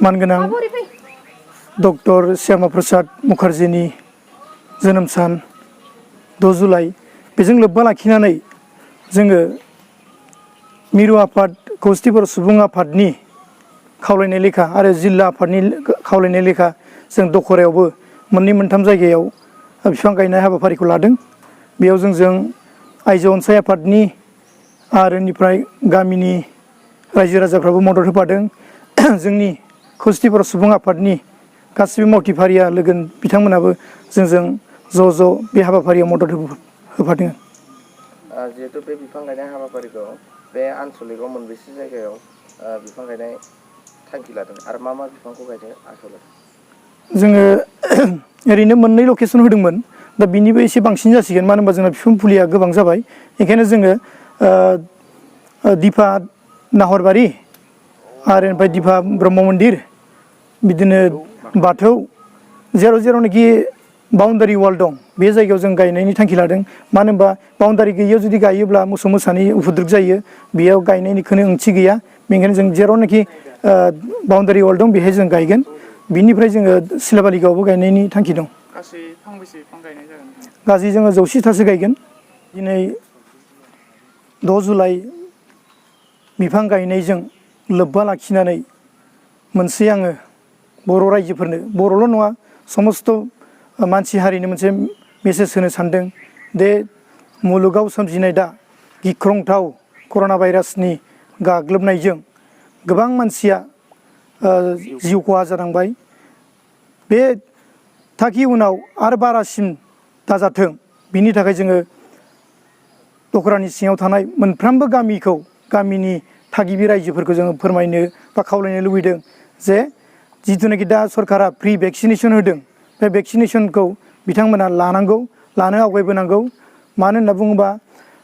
मानगोनां डक्टर श्यामा प्रसाद मुखार्जीनि जोनोम सान 6 जुलाइ बेजों लोब्बा लाखिनानै जोङो मिरु आफाद खौसेथि बर' सुबुं आफादनि खावलायनाय लेखा आरो जिल्ला आफादनि खावलायनाय लेखा जों दख'रायावबो मोननै मोनथाम जायगायाव बिफां गायनाय हाबाफारिखौ लादों। बेयाव जों आइजो अनसाय आफादनि आरो इनिफ्राय गामिनि रायजो राजाफ्राबो मदद होफादों। जोंनि खौसेथि बर' सुबुं आफादनि गासिबो मावथिफारिया लोगो बिथांमोनाबो जोंजों ज' बे हाबाफारियाव मदद होफादों। जिहेतु बे बिफां गायनाय हाबाफारिखौ बे आनसलिकआव मोनबेसे जायगायाव बिफां गायनाय थांखि लादों आरो मा बिफांखौ गायनो आखायाव लादों? जोङो ओरैनो मोननै लकेसन होदोंमोन। दा बिनिबो एसे बांसिन जासिगोन मानो होनबा जोंना बिफां फुलिया गोबां जाबाय। बेखायनो जोङो दिफा नाहरबारि आरो ओमफ्राय दिफा ब्रह्म मन्दिर बिदिनो बाथौ जेरावनाखि बाउन्डारि वाल दं बे जायगायाव जों गायनायनि थांखि लादों। मानो होनबा बाउन्डारि गैयियाव जुदि गायोब्ला मोसौ मोसानि उपद्रब जायो, बेयाव गायनायनिखौनो ओंथि गैया। बेनिखायनो जों जेरावनाखि बाउन्डारि वाल दं बेहाय जों गायगोन। बिनिफ्राय जोङो सिलाबारिगावआवबो गायनायनि थांखि दं। गासै फांबेसे बिफां गायनाय जागोन? गासै जोङो 100थासो गायगोन। दिनै 6 जुलाइ बिफां गायनायजों लोब्बा लाखिनानै मोनसे आङो बर' रायजोफोरनो बर'ल' नङा समस्त मानसि हारिनो मोनसे मेसेज होनो सानदों। बे मुलुगाव सोमजिनाय दा गिख्रंथाव कर'ना भाइरासनि गाग्लोबनायजों गोबां मानसिया जिउ खहा जानांबाय। बे थाखि उनाव आरो बारासिन दाजाथों बिनि थाखाय जोङो दख'रानि सिङाव थानाय मोनफ्रोमबो गामिनि थागिबि रायजोफोरखौ जोङो फोरमायनो बा खावलायनो लुबैदों जे जिथुनाखि दा सरकारा फ्रि भेक्सिनेसन होदों बे भेक्सिनेसनखौ बिथांमोना लानो आवगायबोनांगौ। मानो होनना बुङोबा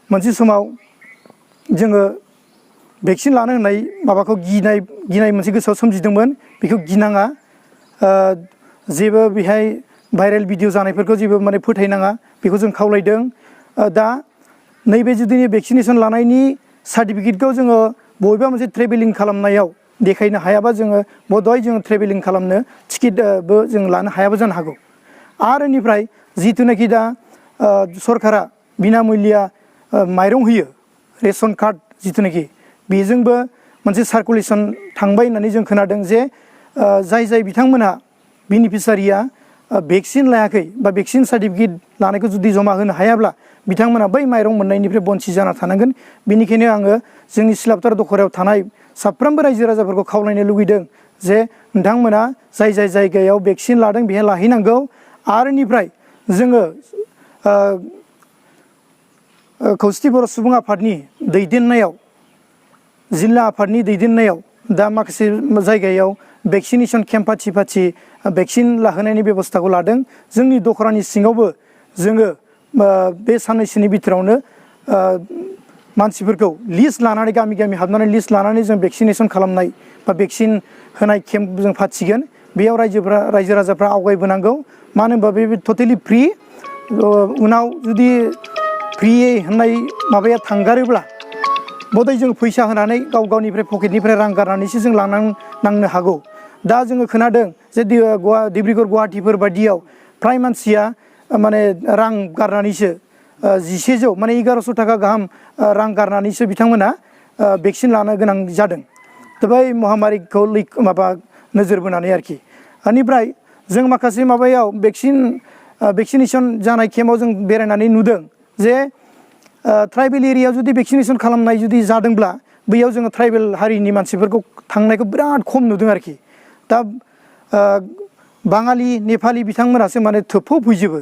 मोनसे समाव जोङो भेक्सिन लानो होननाय माबाखौ गिनाय मोनसे गोसोआव सोमजिदोंमोन। बेखौ गिनाङा, जेबो बेहाय भाइरेल भिडिअ जानायफोरखौ जेबो माने फोथायनाङा बेखौ जों खावलायदों। दा नैबे जुदि भेक्सिनेसन लानायनि सार्टिफिकेटखौ जोङो बबेबा मोनसे ट्रेभेलिं खालामनायाव देखायनो हायाबा जोङो बधय जोङो ट्रेभेलिं खालामनो टिकेटबो जों लानो हायाबो जानो हागौ। आरो इनिफ्राय जिथुनाखि दा सरकारा बिनामुल्य माइरं होयो, रेसन कार्ड जिथुनाखि बेजोंबो मोनसे सार्कुलेसन थांबाय होननानै जों खोनादों जे जाय बिथांमोनहा बेनिफिसारिया भेक्सिन लायाखै बा भेक्सिन सार्टिफिकेट लानायखौ जुदि जमा होनो हायाब्ला बिथांमोना बै माइरं मोननायनिफ्राय बनसि जाना थानांगोन। बेनिखायनो आङो जोंनि सिलापथार दख'रायाव थानाय साफ्रोमबो रायजो राजाफोरखौ खावलायनो लुगैदों जे नोंथांमोना जाय जायगायाव भेक्सिन लादों बेहाय लाहैनांगौ। आरो इनिफ्राय जोङो खौसेथि बर' सुबुं आफादनि दैदेननायाव जिल्ला आफादनि दैदेननायाव दा माखासे जायगायाव भेक्सिनेसन केम्प फाथि भेक्सिन लाहोनायनि बेबस्थाखौ लादों। जोंनि दख'रानि सिङावबो जोङो बे साननैसोनि बिथोरावनो मानसिफोरखौ लिस्ट लानानै गामि हाबनानै लिस्ट लानानै जों भेक्सिनेसन खालामनाय बा भेक्सिन होनाय केम्प जों फाथिगोन। बेयाव रायजो राजाफ्रा आवगायबोनांगौ। मानो होनबा बे टटेलि फ्रि। उनाव जुदि फ्रि होननाय माबाया थांगारोब्ला बधय जों फैसा होनानै गावनिफ्राय पकेटनिफ्राय रां गारनानैसो जों नांनो हागौ। दा जोङो खोनादों जे डिब्रुगड़ गुवाहाटीफोर बायदियाव फ्राय मानसिया माने रां गारनानैसो 1100 माने 1100 थाखा गाहाम रां गारनानैसो बिथांमोना भेक्सिन लानो गोनां जादों। दा बै महामारिखौ नोजोर बोनानै आरोखि। बेनिफ्राय जों माखासे माबायाव भेक्सिनेसन जानाय केम्पआव जों बेरायनानै नुदों जे ट्राइबेल एरियायाव जुदि भेक्सिनेसन खालामनाय जुदि जादोंब्ला बैयाव जोङो ट्राइबेल हारिनि मानसिफोरखौ थांनायखौ बिराद खम नुदों आरोखि। दा बाङालि नेपालि बिथांमोनासो माने थोबफब फैजोबो।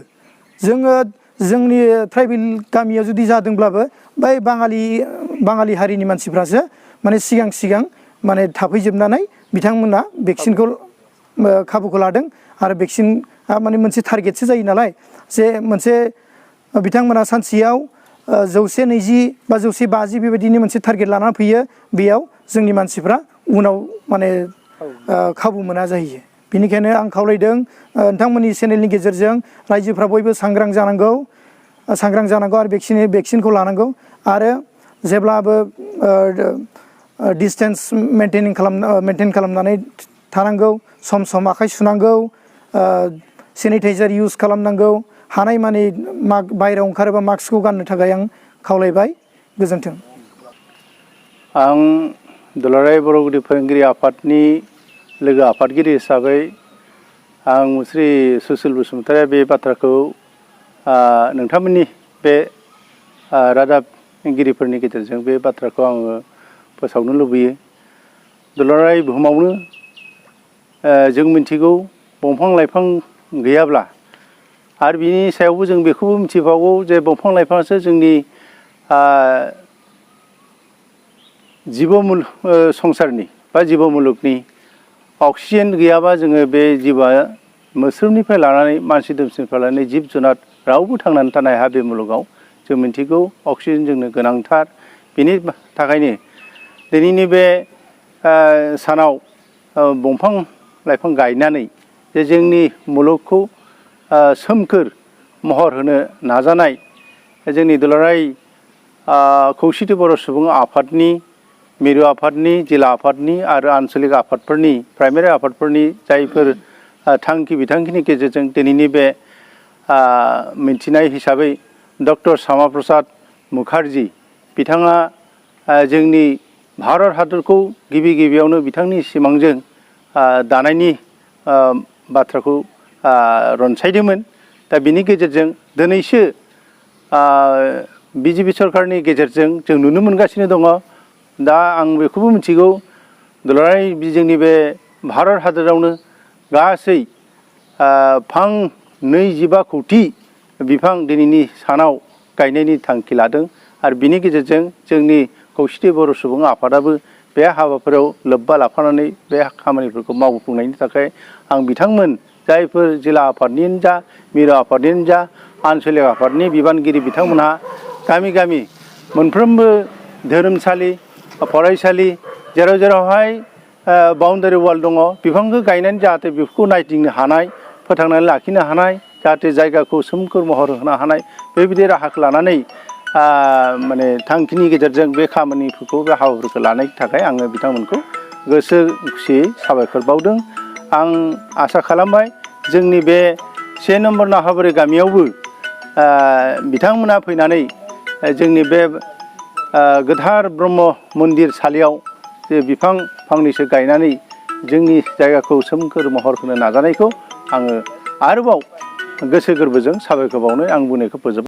जोंनि ट्राइबेल गामियाव जुदि जादोंब्लाबो बै बाङालि हारिनि मानसिफ्रासो माने सिगां माने थाफैजोबनानै बिथांमोना भेक्सिनखौ खाबुखौ लादों। आरो भेक्सिनआ माने मोनसे टारगेटसो जायो नालाय जे मोनसे बिथांमोना सानसेयाव 120 बा 150 बेबायदिनो मोनसे टारगेट लानानै फैयो। बेयाव जोंनि मानसिफ्रा उनाव माने खाबु मोना जाहैयो। बेनिखायनो आं खावलायदों नोंथांमोननि चेनेलनि गेजेरजों रायजोफ्रा बयबो सांग्रां जानांगौ आरो भेक्सिनखौ लानांगौ। आरो जेब्लाबो डिसटेन्स मेनटेन खालामनानै थानांगौ, सम सम आखाइ सुनांगौ, सेनिटाइजार इउज खालामनांगौ, हानायमानि बायहेरायाव ओंखारोबा मास्कखौ गाननो थाखाय आं खावलायबाय। गोजोन्थों। आं दुलाराय बर' गुदि फोरोंगिरि आफादनि लोगो आफादगिरि हिसाबै आं मुस्रि सुसिल बसुमतारिया बे बाथ्राखौ नोंथांमोननि बे रादाबगिरिफोरनि गेजेरजों बे बाथ्राखौ आङो फोसावनो लुबैयो। दुलाराय बुहुमावनो जों मिथिगौ दंफां लाइफां गैयाब्ला आरो बिनि सायावबो जों बेखौबो मिथिबावगौ जे दंफां लाइफाङासो जोंनि संसारनि बा जिब मुलुगनि अक्सिजेन गैयाबा जोङो बे जिबआ मोस्रोमनिफ्राय लानानै मानसि दुमसिनिफ्राय लानानै जिब जुनार रावबो थांनानै थानो हाया बे मुलुगाव। जों मिथिगौ अक्सिजेन जोंनो गोनांथार। बेनि थाखायनो दिनैनि बे सानाव दंफां लाइफां गायनानै जे जोंनि मुलुगखौ सोमखोर महर होनो नाजानाय जोंनि दुलाराय खौसेथि बर' सुबुं आफादनि, मिरु आफादनि, जिल्ला आफादनि आरो आन्चलिक आफादफोरनि, प्राइमारि आफादफोरनि जायफोर थांखि बिथांखिनि गेजेरजों दिनैनि बे मिथिनाय हिसाबै डक्टर श्यामा प्रसाद मुखार्जी बिथाङा जोंनि भारत हादरखौ गिबियावनो बिथांनि सिमांजों दानायनि बाथ्राखौ रनसायदोंमोन। दा बिनि गेजेरजों दिनैसो बिजेपि सरकारनि गेजेरजों जों नुनो मोनगासिनो दङ। दा आं बेखौबो मिथिगौ दुलाराय जोंनि बे भारत हादरावनो गासै 25 कौटि बिफां दिनैनि सानाव गायनायनि थांखि लादों आरो बिनि गेजेरजों जोंनि खौसेथि बर' सुबुं आफादाबो बे हाबाफारियाव लोब्बा लाफानानै बे खामानिफोरखौ मावफुंनायनि थाखाय आं बिथांमोन जायफोर जिल्ला आफादनिनो जा, मिरु आफादनिनो जा, आन्चलिक आफादनि बिबानगिरि बिथांमोनहा गामि गामि मोनफ्रोमबो धोरोमसालि, फरायसालि जेरावहाय बाउन्डारि वाल दङ बिफांखौ गायनानै जाहाथे बेफोरखौ नायदिंनो हानाय, फोथांनानै लाखिनो हानाय, जाहाथे जायगाखौ सोमखोर महर होनो हानाय बेबायदि राहाखौ लानानै माने थांखिनि गेजेरजों बे खामानिफोरखौ बे हाबाफोरखौ लानायनि थाखाय आङो बिथांमोनखौ गोसो खुसियै साबायखर बावदों। आं आसा खालामबाय जोंनि बे 1 नम्बर नाहाबारि गामियावबो बिथांमोना फैनानै जोंनि बे गोथार ब्रह्म मन्दिर सालियाव जे बिफां फांनैसो गायनानै जोंनि जायगाखौ सोमखोर महर होनो नाजानायखौ आङो आरोबाव गोसो गोरबोजों साबायखर बावनो आं बुंनायखौ फोजोब